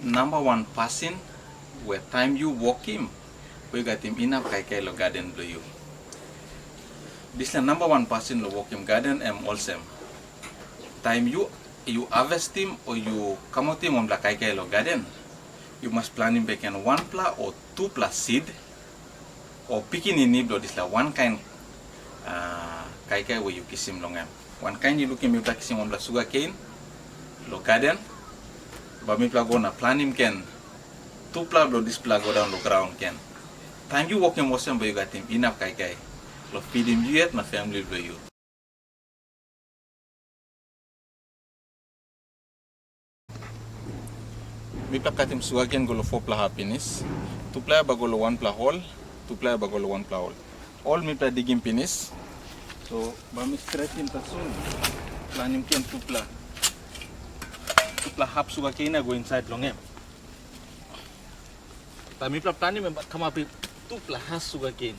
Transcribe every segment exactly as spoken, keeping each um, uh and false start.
Namba wan pasin we taim yu wokim, bai yu gatim inap kaikai long gaden bilong yu. Dispela namba wan pasin long wokim gaden em olsem, taim yu yu harvestim o yu kamautim wanpela kaikai long gaden, yu mas planim bek gen wanpela o tupela sid o pikinini bilong dispela wankain uh, kaikai we yu kisim long em. Wankain yu lukim mipela kisim wanpela suga kein long gaden, bai mipela go na planim gen tupela bilong dispela go daun long graun gen. Taim yu wokim olsem, bai yu gatim inap kaikai long fidim yu yet na famili bilong yu. Mipela katim sugaken go long fopela hap pinis. Tupela bai go long wanpela hol, tupela bai go long wanpela hol. Ol mipela digim pinis. So bai mi stretim tasol, planim ken tupela tupela hap sugaken na go insait long em. Taim mipela planim em bai kamapim tupela has sugaken.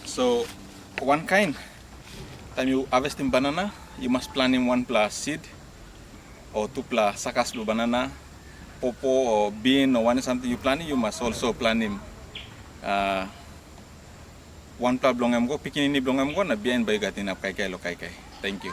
So wankain, taim yu harvestim banana, yu mas planim wanpela sid o tupela sakas bilong banana, popo o bin o wanem samting yu planim, yu mas olso planim uh, wanpela bilong em go, pikinini bilong em go, na bihain bai yu gat inap kaikai long kaikai. Tenkyu.